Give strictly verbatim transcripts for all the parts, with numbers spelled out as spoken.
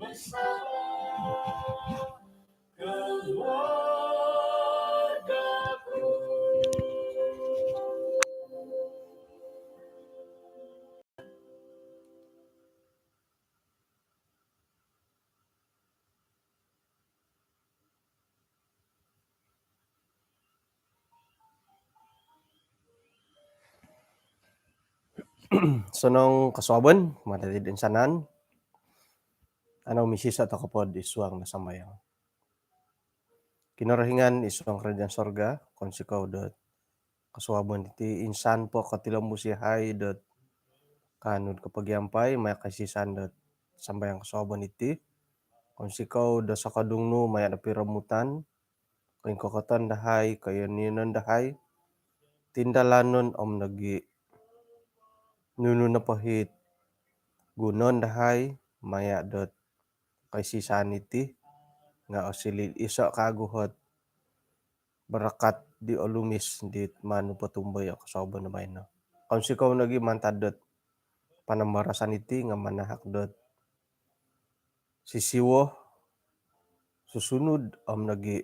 Bersama keluargaku. Osonong kosuabon kumaa dati toinsanan. Kanou misiso tokou po id suang do sambayang. Kinorohingan id suang kerajaan sorga, kounsikou dot kosuabon diti insan po kotilombus yahai dot kaanu do kopogiampai maya koisisan dot sambayang kosuabon diti. Kounsikou do sokodung nu maya do piromutan, koingkokoton dahai, koiyonon dahai, tindalanon om nogi nunu nopo it gunoon dahai maya dot koisisan iti nga osiliu iso kawagu ot barakat di olumis di manu potumboyo kosuabon baino. Kounsikou nogi mantad dot panambarasan iti nga manahak dot sisiwo, susunud om nogi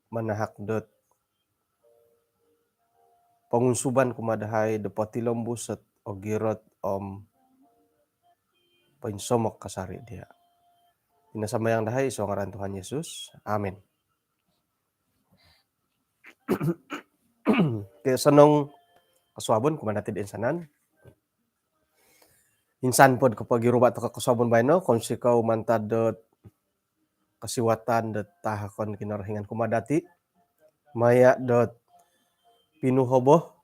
manahak dot pongunsuban kumaa dahai do potilombus ot ogirot om poinsomok kasari dia. Iti no sambayang dahai id suang ngaran Tuhan Yesus. Amin. Okey, osonong kosuabon kumaa dati toinsanan. Insan po do kopogiruba tokou kosuabon baino, kounsikou mantad dot kosiwatan dot tahakon Kinorohingan kumaa dati maya dot pinuhobo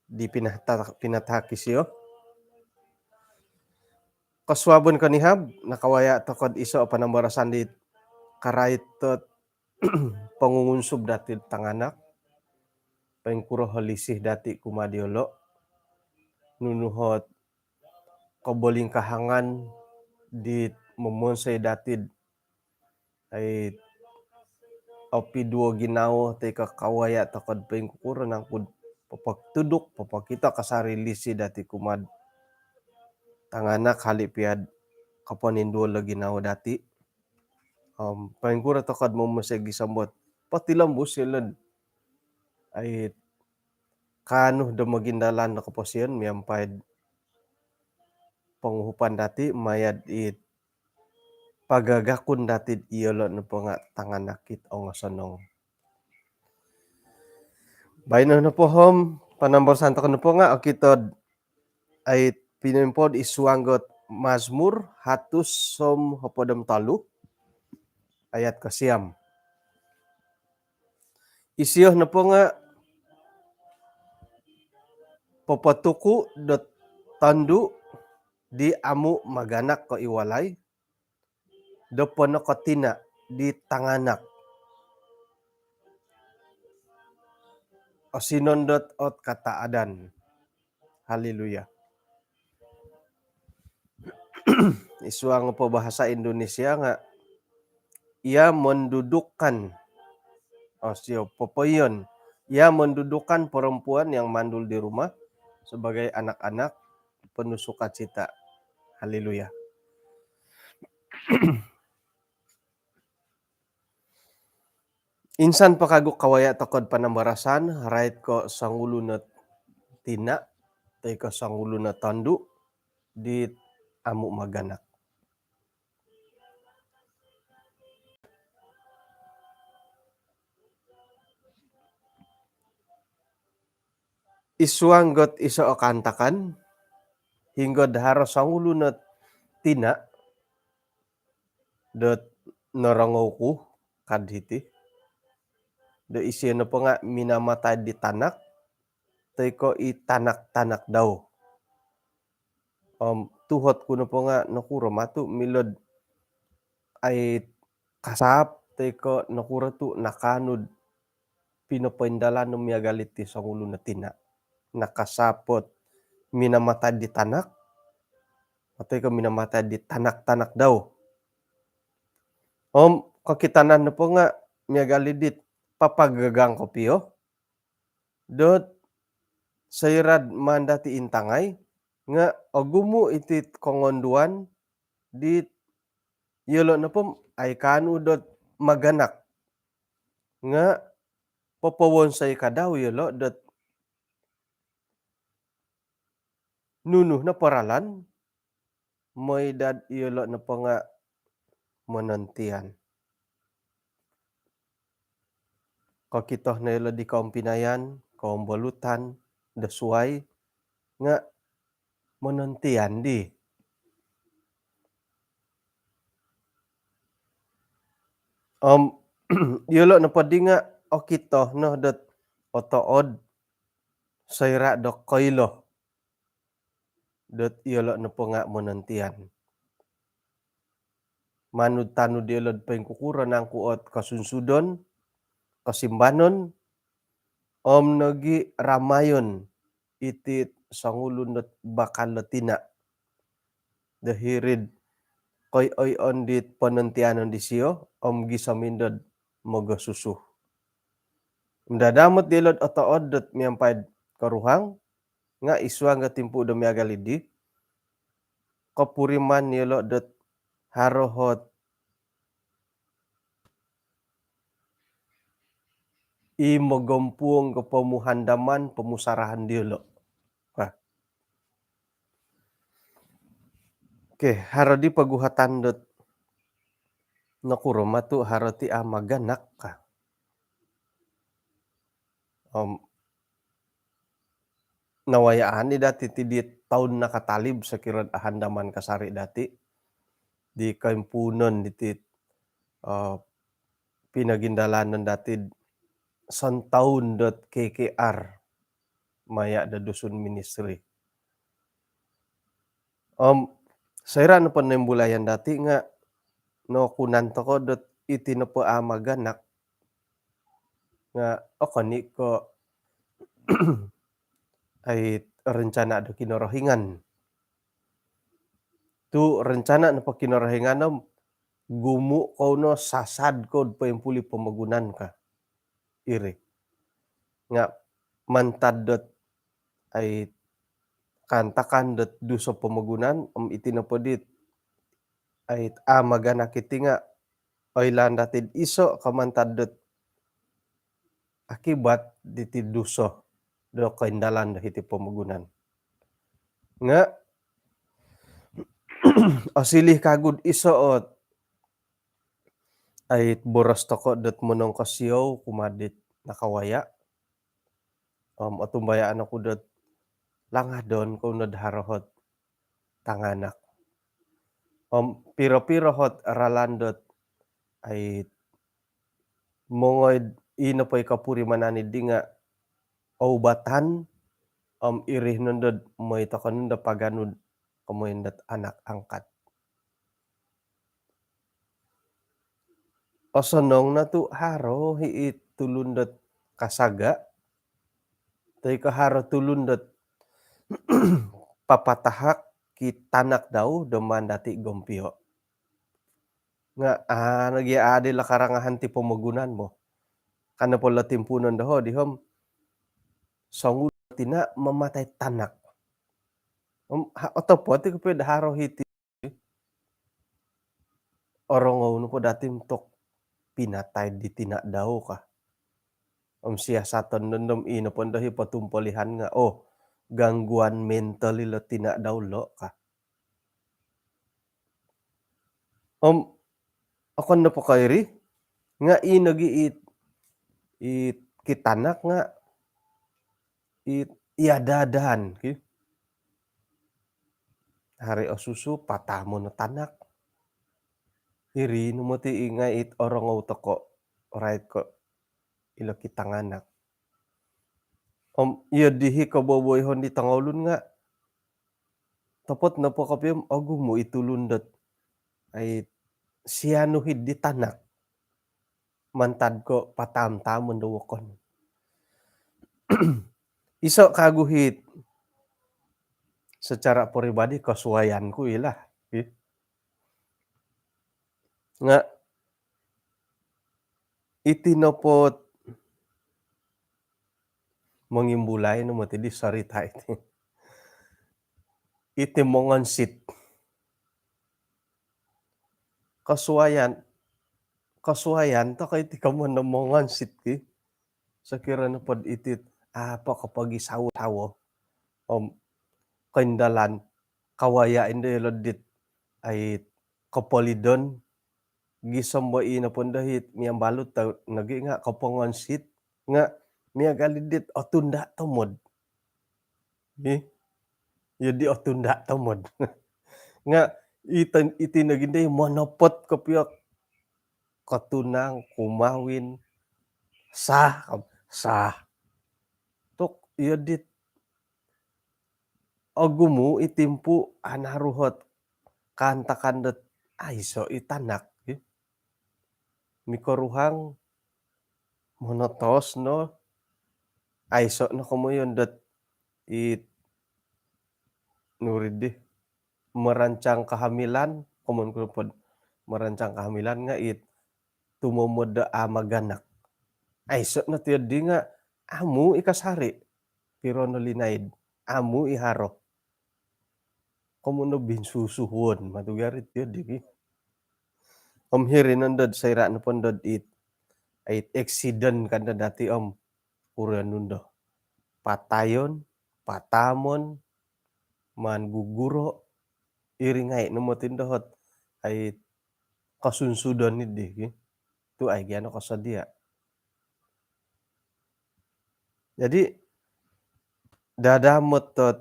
di pinata-, pinatahak isio. Kosuabon konihab nakawaya tokou do iso panambarasan di karait dot pongungunsub dati tanganak, poingkuro o lisi dati kumaa diolo, nunu ot kobolingkahangan di momonsoi dati ai opiduo ginawo toi ko kawaya tokou do poingkukuro nangku do popotuduk, popokito kasari lisi dati kumaa tanganak hali pia do koponinduo o ginawo dati. Om poingkuro tokou do momonsoi gisom dot potilombus yolo do ai kaanu do mogindalan do koposion miampai do ponguhupan dati maya dit pagagakun dati diolo nopo nga tanganak it ongosonong. Baino nopo om panambarasan tokou nopo nga okito do ai pinoimpod id suang dot Mazmur hatus om hopod om tolu ayat kosiam. Isio nopo nga popotuku dot tondu di amu maganak ko id walai, do ponokotina di tanganak osinondot ot kataadan. Haleluya. Id suang po bahasa Indonesia nga, ia mendudukkan, oh, sio popoiyon, ia mendudukkan perempuan yang mandul di rumah sebagai anak-anak penuh sukacita. Haleluya. Insan po kagu kawaya tokou do panambarasan rait ko songulun o tina toi ko songulun o tondu di amu maganak. Id suang dot iso o kaantakan, hinggo do haro songulun o tina dot norongou ku kad hiti, do isio nopo nga minamatai di tanak toi ko i tanak-tanak dau. Om tuhot ku nopo nga nokuro matu milo do ai kasaap toi ko nokuro tu nakaanu do pinopoindalan no miagal iti songulun o tina. Nakasaap ot minamatai di tanak toi ko minamatai di tanak-tanak dau. Om kokitanan nopo nga miagal i dit papagagang kopio dot soira do maan dati intangai nga ogumu iti kongonduan dit iyolo' nopo ai kaanu dot maganak nga' popowonsoi kadau iyolo' dot nunu nopo ralan, moi dot iyolo' nopo nga' monontian. Kokito no iyolo' di koumpinayan, koumbolutan do suwai nga' monontian di. Om iyolo' nopo di nga' okito no dot otood soira' do koilo dot iyolo' nopo nga' monontian. Manud-tanud iyolo'd poingkukuro nangku ot kosunsudon, kosimbanon, om nogi' ramayon iti songulun dot bakal do tina' do hiri'd koi-oi'on dit ponontianon disiyo om gisom indo'd mogosusu. Om dadamot dilo'd otood dot miampai'd koruhang, nga' i suang do timpu' do miagal iddi, kopuriman iyolo' dot haro hot i mogompuong ko pomuhandaman, pomusarahan diyolo'. Nah. Okey, haro di poguhatan dot nokuro matu' haro ti a' maganak ka. Om nawayaan i dati' ti di toun nakatalib sokiro'd ahandaman kasari' dati' di koimpuunon diti, eh, pinogindalanon dati'd sontoun dot K K R maya' do Dusun Ministry. Om soira' nopo noimbulayan dati' nga' nokunan toko' dot iti nopo a' maganak nga' okon i' ko' ai rencana' do Kinorohingan. Tu' rencana' nopo Kinorohingan om gumu' kou no sasad kou'd poimpuli' pomogunan ka. Iri. Nga' mantad dot ai kaantakan dot duso pomogunan, om iti nopo dit ai a' maganak iti nga' oilaan dati'd iso' ko mantad dot akibat diti duso do koindalan do hiti pomogunan. Nga' osilih kagu'd iso' ot ai boros toko' dot monongkosiou kumaa dit nakawaya'. Om otumbayaan oku dot langadon kou nod haro hot tanganak. Om piro-piro hot ralan dot ai mongoi'd ii nopo i kopurimanan iddi nga' oubatan, om iri nondo'd moi toko' nondo paganu'd komoyon dot anak angkat. Osonong no tu' haro i' i tulun dot kasaga', toi ko' haro tulun dot papatahak i tanak dau do maan dati' gompio'. Nga' a' nogi' a' di lo karangahan ti pomogunan bo. Ka nopo lo timpuunon doho' di om songulun tina' mamatai tanak. Om ha, otopot i' kopio'd haro hiti. Orongou nopo dati' montok pinatai di tina' dau ka. Om siasaton nondo om ii nopo ndo i potumpolihan nga', oh, gangguan mental ilo tina' dau lo' ka. Om okon nopo ko' iri nga' ii nogi' it, it kitanak nga' it iada-adaan ki. Hari' osusu, pataamon o tanak. Iri no moti i ngai' it orongou toko', rait ko' ilo kitanganak. Om iyo dii koboboyoon di tongoulun nga' otopot nopo kopio om ogumu' i tulun dot ai sianu hid di tanak mantad ko' pataam-taamon do wokon. Iso' kagu hit secara peribadi kosuaian ku ilah. Nga' iti nopo mongimbulai no moti di sarita' iti. Iti mongonsit. kosuaian, kosuaian tokou iti komoyon do mongonsit ki. Sokiro nopo dot iti, apo kopogisawo-sawo. Om koindalan kawaya indo ilo dit, ai, kopolidon, gisom bo i nopo ndo hit miambalut tau nogi nga kopongonsit, nga miagal i dit otunda tomod. Ih, iyo di otunda tomod. Nga iti, iti nogi ndo i monopot kopio, kotunang, kumawin, sah, sah. Tu iyo dit ogumu i timpu, anaru ot kaantakan dot aiso i tanak, ih. Mikoruhang, monotos no, aiso no komoyon dot it, nuri di, merancang kehamilan, komoyon ku nopo dot merancang kehamilan nga it tumomod do amu maganak. Aiso no tiyo di nga amu i kasari, piro no linaid, amu i haro. Komoyon do binsusuhuon matu gari tiyo di ki. Om hiri nondo dot soira nopo ndo dot it, it eksiden ka ndo dati om, kuro nu ndo, patayon, pataamon, maan guguro, iri ngai no moti ndo ot, ai, kosunsudon i di ki. Tu ai gia no kosodia. Jadi dadamot dot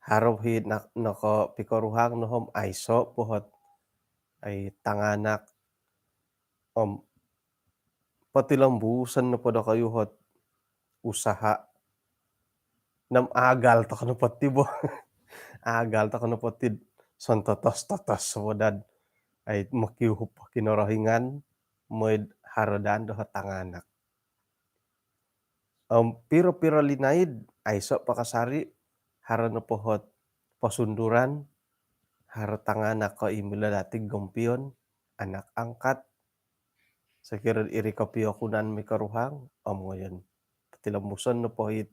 haro hit nak, nokopikoruhang no om aiso po ot, ai, tanganak, om potilombuson nopo dokoyu ot usaha. Om agal toko nopo ti bo. Agal toko nopo ti sontotos-totos sopo dot, ai, mokiuhup Kinorohingan, mooi do haro daa ndo ot tanganak. Om piro-piro linaid, aiso po kasari, haro nopo ot posunduran, haro tanganak ko i milo dati gompion, anak angkat. Sokiro iri kopio okunan mikoruhang, om ngoyon potilombuson nopo it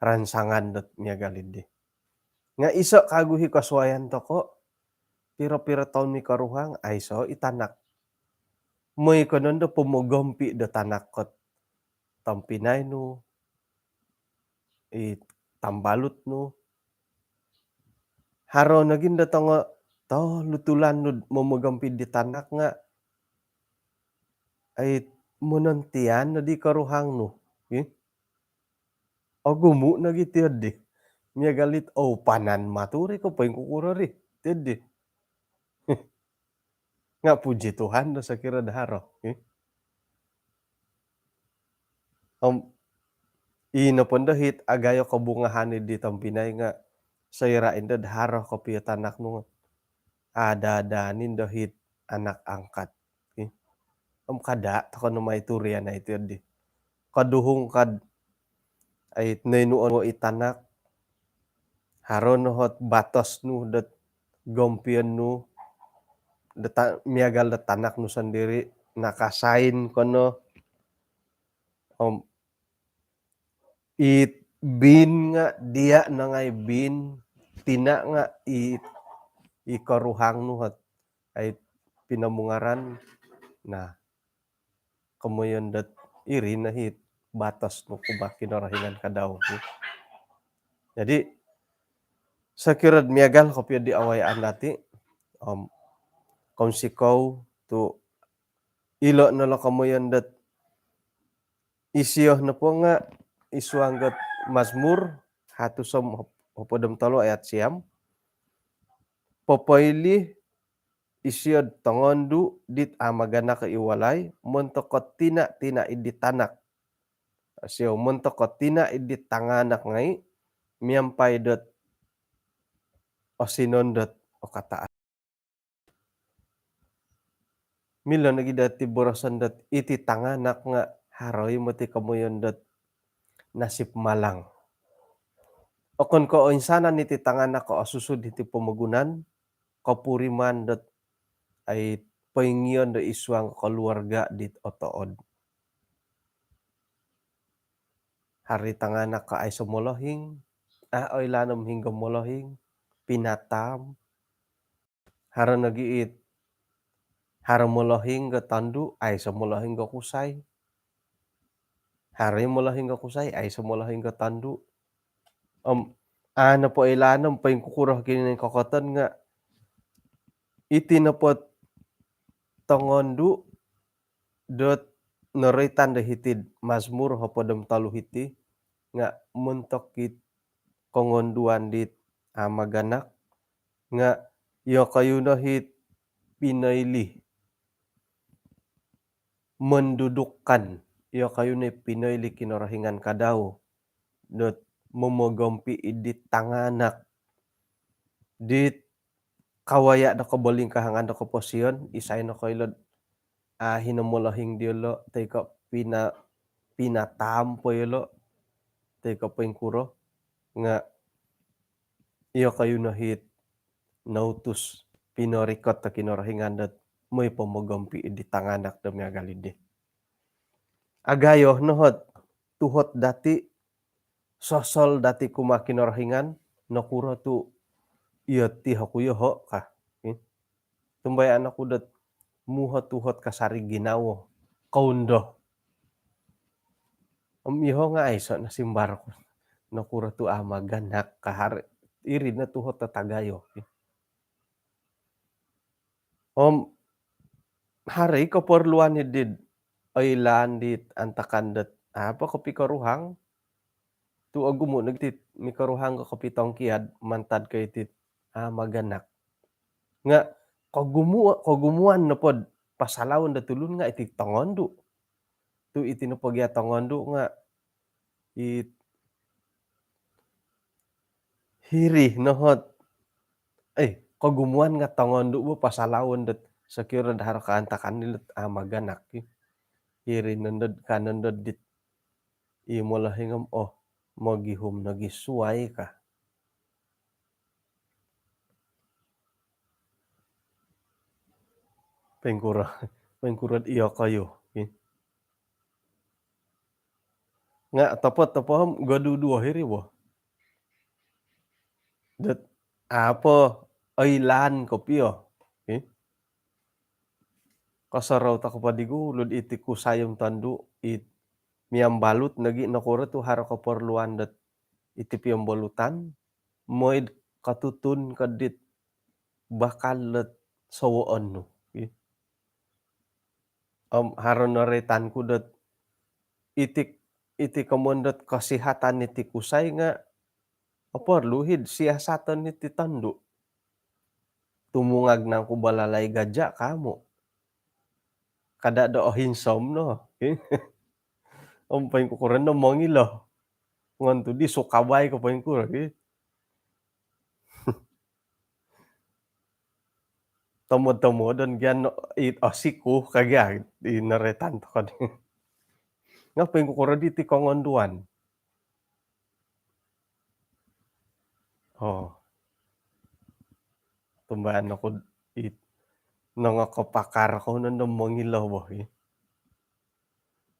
rancangan dot miagal i di. Nga iso kagu i kosuaian toko, piro-piro toun mikoruhang, aiso i tanak. Mooi ko nondo pomogompi do tanak ko tompinai nu, i tambalut nu. Haro nogi ndo tongo tolu tulan nu momogompi di tanak nga, ai, monontian no di koruhang nu. Ih. Ogumu nogi tiyo di. Miagal it, oh, panan matu ri ko poingkukuro ri tiyo di. Nga puji Tuhan do sokiro do haro, eh. Om ino po ndo hit agayo kobungahan i di tompinai nga soira indo do haro kopio tanak nu, ada-ada ni ndo hit anak angkat, eh. Om kada toko no mai turian ai tiyo di. Koduhung kad, ai, nonuon wo i tanak, haro no ot batos nu dot gompion nu, dot ta-, miagal dot tanak nu sondiri, nakasain ko no, om it bin nga dia no ngai bin, tina nga i, i koruhang nu ot, ai, pinomungaran. Nah, komoyon dot iri no hit batos nu kumaa Kinorohingan kadau. Jadi sokiro do miagal kopio di awayaan dati, om kounsikou tu ilo no lo komoyon dot isio nopo nga id suang dot Mazmur hatus om hop-, hopod om tolu ayat siam. Popoilo isio do tongondu dit amu maganak i walai, montok ko tina-tina i di tanak. Sio montok ko tina i di tanganak ngai, miampai dot osinon dot okataat. Milo nogi dati boroson dot iti tanganak nga haro i moti komoyon dot nasib malang. Okon ko oinsanan iti tanganak ko osusu diti pomogunan, kopuriman dot, ai, poingion do id suang keluarga dit otood. Haro i tanganak ko aiso molohing, a oilaan om hinggo molohing, pinataam. Haro nogi it Haro molohing ko tondu, aiso molohing ko kusai. Haro molohing ko kusai, aiso molohing ko tondu. Om, a nopo ilaan om poingkukuro kinokoton nga iti nopo tongondu dot noroitan do hiti'd Mazmur hopod om tolu hiti nga montok it kongonduan dit amaganak nga iyokoyu no hit pinoili, mendudukkan, iyokoyu no pinoili Kinorohingan kadau dot momogompi id dit tanganak dit kawaya do kobolingkahangan do koposion, isai no koilo, ah, hino molohing diolo, toi ko pina-, pinataam po iyolo, toi ko poingkuro, nga iyokoyu no hit noutus pinorikot do Kinorohingan dot moi pomogompi id dit tanganak do miagal dii. Agayo no hot tuhot dati, sosol dati kumaa Kinorohingan, nokuro tu iyo ti hoku yoho ka. Hmm? Tumbayaan oku dot muhot-uhot kasari ginawo, koundo. Om yoho nga aiso no simbar ku. Nokuro tu amaganak ka, haro iri no tuhot dot agayo. Om haro i keperluan i dit oilaan dit antakan dot apa kopikoruhang tu ogumu no gitit mikoruhang ko kopitongkiad mantad ko itit amaganak. Nga kogumu-, kogumuan nopo dot pasalaon do tulun nga iti tongondu. Tu iti nopo gia tongondu nga it hiri no hot, eh, kogumuan nga tongondu bo pasalaon dot sokiro do haro kaantakan dilo dot amaganak i. Hiri nondo dot kanon dot dit i molohing om, oh, mogihum nogi suai ka. Poingkuro, poingkuro dot iyokoyu, ki. Nga topot-topot om goduduo hiri bo. Dot apo oilaan kopio, ki. Kosorou toko po di gulu dot iti kusai om tondu it miambalut nogi, nokuro tu haro keperluan dot iti piombolutan, moi do kotutun ko dit bakal dot sowoon nu. Ih. Om haro noroitan ku dot iti, iti komoyon dot kesihatan iti kusai nga oporlu hid siasaton iti tondu. Tumungag nangku balalai gaja ka amu? Kada do ohinsom no. Om poingkukuro no mongilo. Ngon tu di sukabai ko poingkuro, ki. Tomod-tomodon gia no, it osiku ka gia i noroitan toko di. Nga poingkukuro diti kongonduan. Oh. Tumbayaan oku it nongokopakar kou nondo mongilo bo, ki.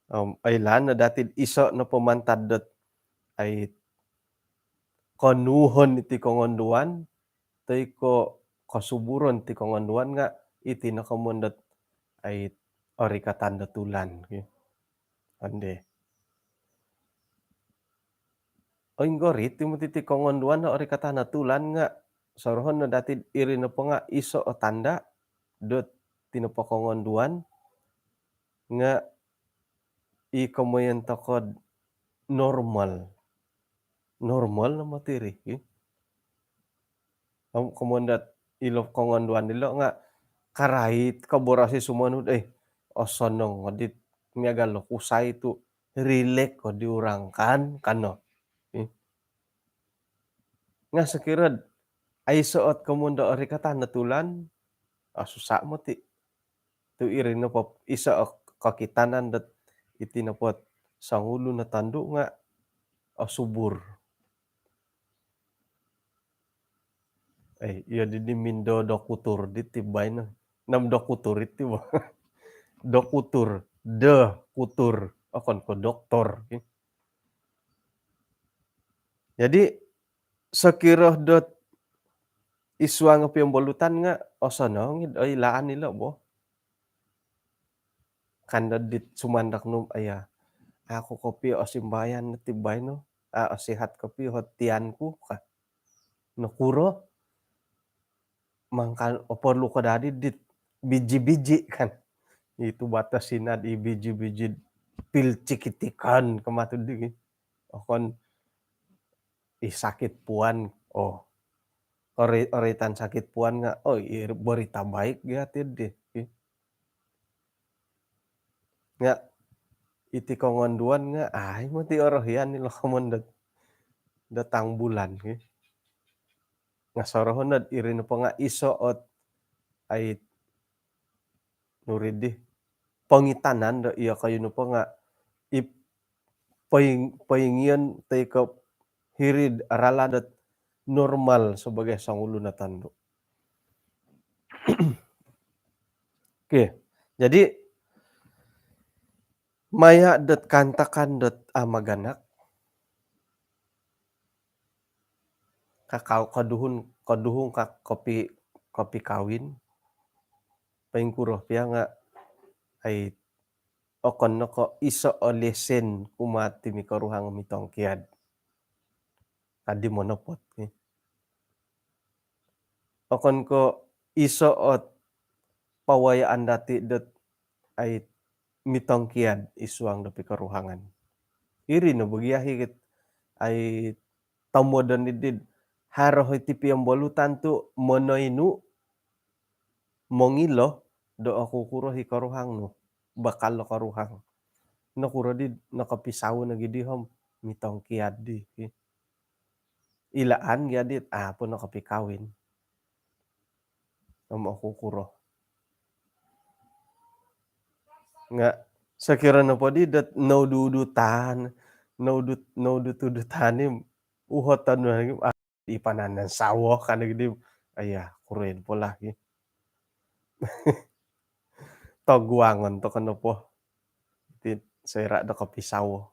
Om oilaan no dati iso nopo mantad dot ai konuhon iti kongonduan, toi ko kosuburon ti kongonduan nga iti no komoyon dot ai orikatan do tulan, ki. Ande. Oinggorit ti moti ti kongonduan no orikatan do tulan nga sorohon no dati iri nopo nga iso o tanda dot ti nopo kongonduan nga i komoyon toko do normal. Normal no moti iri, ki. Om komoyon dot ilo kongonduan dilo nga karait ko borosi sumonu, eh, osonong dit miagal lo kusai tu rilek ko di urang kan, kano. Eh. Nga sokiro dot aiso ot komoyon do orikatan do tulan, ah, susa moti. Tu iri nopo iso o kokitanan dot iti nopo songulun o tondu nga osubur. Eh, iyo di, di mindo dokutur diti baino. Nam dokutur iti bo. Dokutur, de kutur. Okon ko doktor, ki. Jadi sokiro dot id suang piombolutan nga osonong id oilaan ilo bo. Kan do dit sumandak nu, aya, aku kopio osimbayan ti baino, a, osihat kopio ho tian ku ka. Nokuro? Mangkan oporlu ko dadi dit biji-biji kan. Itu batas sinad i biji-biji pil cikitikan kematu digi. Okon i sakit puan, oh. Ori-, oritan sakit puan nga, oh, i berita baik gia ti di. Nga iti kongonduan nga, ai, mati orohian ni lokomon dat-, datang bulan, ki. Nga sorohon dot iri nopo nga iso ot ai nuridi pongitanan do iya kayu nopo nga ip-, poing-, poingion toi ko hiri'd ralan dot normal sebagai songulun o tondu. Okey, jadi maya dot kaantakan dot amaganak, kakau koduhun, koduhung ka kopi, kopi kawin, poingkuro pia nga ai okon no ko iso o lesen kumaa ti mikoruhang mitongkiad. Kadi monopot ni. Okon ko iso ot pawayaan dati dot ai mitongkiad id suang do pikoruhangan. Iri no bogia higit ai tomodon idid haro hiti piombolutan tu monoinu mongilo do oku kuro hi koruhang nu, bakal lo koruhang. Nokuro di nokopisau nogi di hom mitongkiad di. Ilaan gia dit, ah, pun nokopikawin. Om oku kuro. Nga, sekira nopo di dot noududutan, noudut-, noudutudutan ni uhoton lagi, ah, i pananan sawo kan lagi di, aya, kurin po lagi. Toguangon to kono po. Ti soira do kopisau.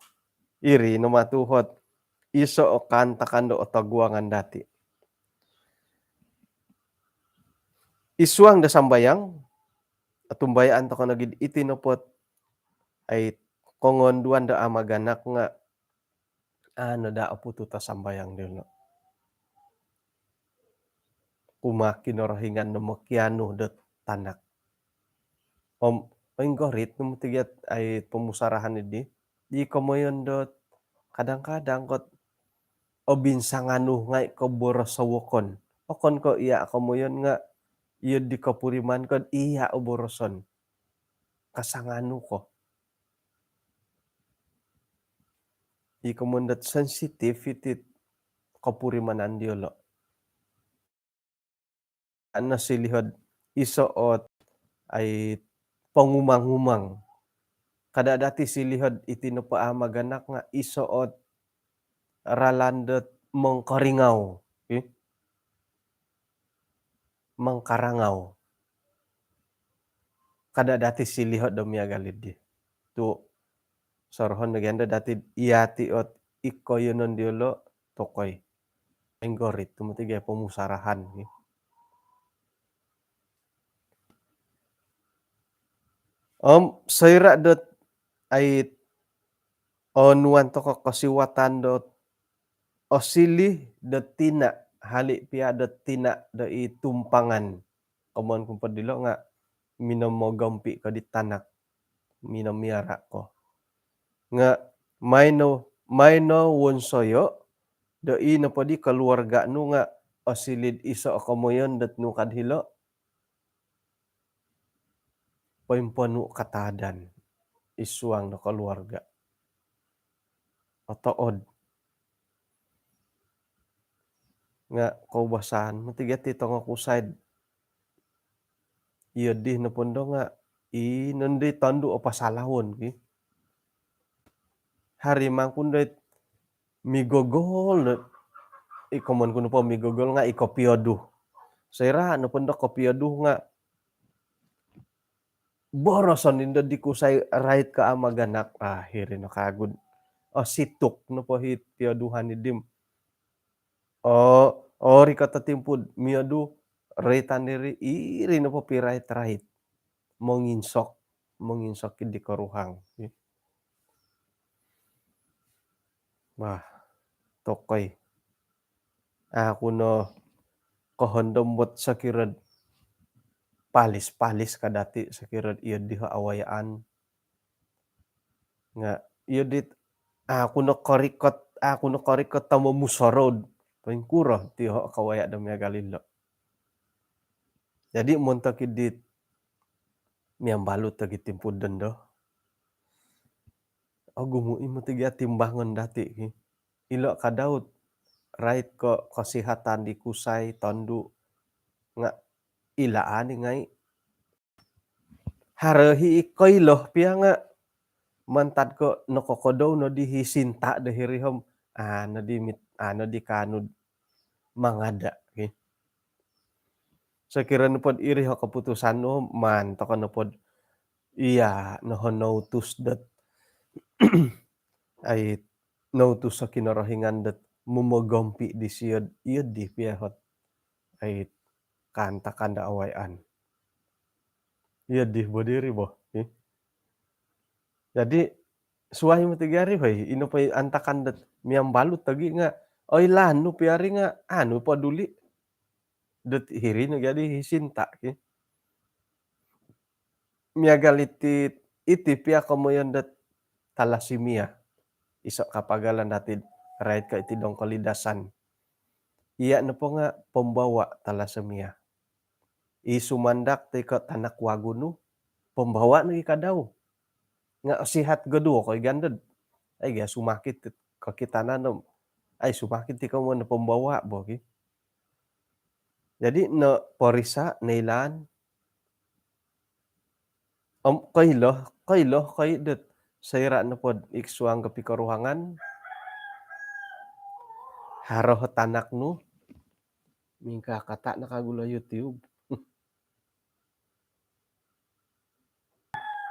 Iri no matu hot iso o kaantakan do otoguangan dati. Id suang do sambayang, otumbayaan toko nogi iti nopot ai kongonduan do amaganak nga ano da opututo sambayang diolo. Kumaa Kinorohingan no mokianu dot tanak. Om, oinggorit no mutigiat ai pomusarahan idi, di komoyon dot kadang-kadang kot obinsanganu ngai ko boros o wokon. Okon ko iya komoyon nga iyo di kopuriman kod iya o boroson. Kasanganu ko. I komoyon dot sensitif iti kopurimanan diolo. Ano silihod iso ot ai pongumang-umang. Kada dati silihod iti nopo amaganak nga iso ot ralan dot mongkoringau. Ih. Mongkarangau. Kada dati silihod do miagal di. Tu sorohon do ganda dati iyati ot iko yonon diolo tokoi. Enggorit tu mutiga pomusarahan. Om soira dot ai onuan toko kosiwatan dot osili dot tina, hali pia dot tina do i tumpangan. Komoyon ku po dilo nga minomogompi ko di tanak, minomiara ko. Nga maino, maino wonsoyo do i nopo di keluarga nu nga osilid iso o komoyon dot nukad hilo. Poimponu kataadan id suang do keluarga. Otood. Nga koubasan mutiga ti tongo kusaid. Iyo di nopondo nga i nondo tondu o pasalawon ki. Hari mangkun doit migogol no. I komoyon ku nopo migogol nga i kopiodu. Soira nopondo kopiodu nga boroson indo di kusai rait ka amaganak, ah, hiri no kagud. Oh, situk nopo hit pioduhan idim. Oh, oh, ori kata timpud miodu raitan diri, iri nopo pirait-rait. Monginsok. monginsokid di koruhang. Bah, tokoi. Aku no kohondom buat sokirod palis-palis kadati sokirod iyo diho awayaan. Nga iyo dit aku no korikot, aku no korikot tomo musorod. Poingkuro tiho kawaya do miagal ilo. Jadi montok idit miambalut lagi timpudon do. Ogumu imo tiga timbangon dati ki. Ilo kadaut rait ko kesihatan di kusai tondu nga ila ani ngai. Haro hi i koilo pia nga mantad ko nokokodou no di hi sinta do hiri hom ano di mit ano di kanud mangada ki. Sokiro nopod iri ho keputusan no man toko nopod iya noho noutus dot ai noutus so Kinorohingan dot momogompi di siod iyo di pia hot ai kaantakan da awaian. Iyo di bodiri bo. Jadi suai mati gari hoi ino poi antakan dot miambalut tagi nga oi lanu piari nga anu poduli dot hiri no jadi hisinta ki. Miagal iti iti pia komoyon dot talasimia. Iso kapagalan dati rait ka iti dongkolidasan. Iya nopo nga pembawa talasemia. I sumandak ti ko tanak wagu nu pembawa nogi kadau. Nga sihat goduo ko i gandod. Ai ga sumakit ko kitanan om ai sumakit ti ko mo no pembawa bo ki. Jadi no porisa neilaan om koilo koilo koi dot soira nopod iksuang ko pikoruhangan haro tanak nu mingka kata nakagulo YouTube.